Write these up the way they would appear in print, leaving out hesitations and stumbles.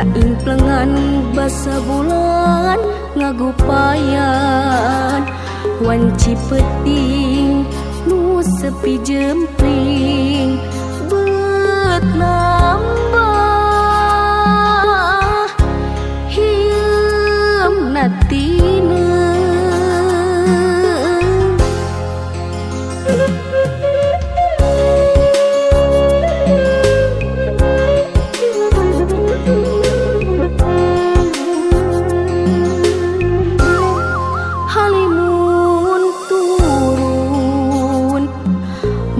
Implengan basa bulan ngagupayan wanci peting nu sepi jempling bet nambah hieum natina. Halimun turun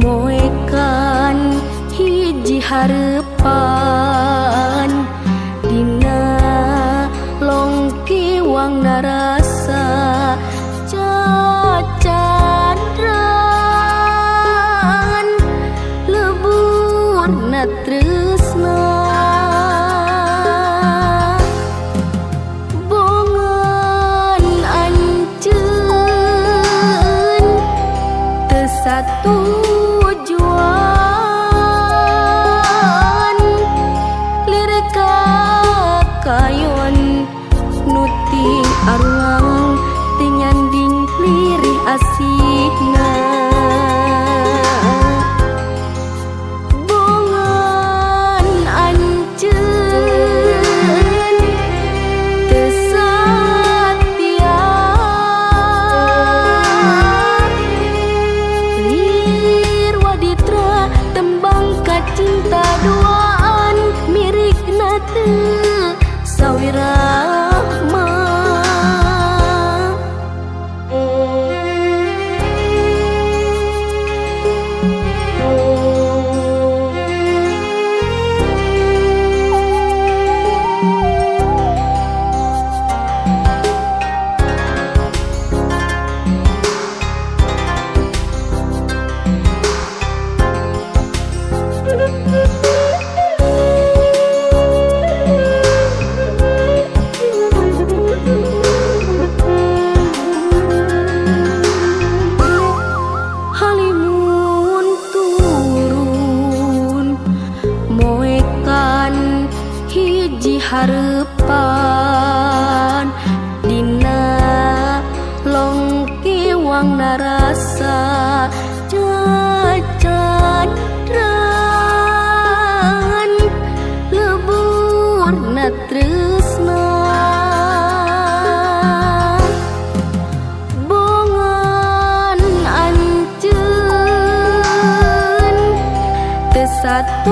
moekan hiji harepan dina longkewang narasa cacandran leburna tresna. Bongan anjeun teu satujuan lirik kayon nuting aruang teu nyanding lirih asihna. Bongan anjeun teu satia lir waditra tembang kacinta duaan mirikna teu sawirahma. Halimun turun moekan hiji harepan dina longkewang narasa cacandran leburna tresna. Bongan anjeun teu satujuan.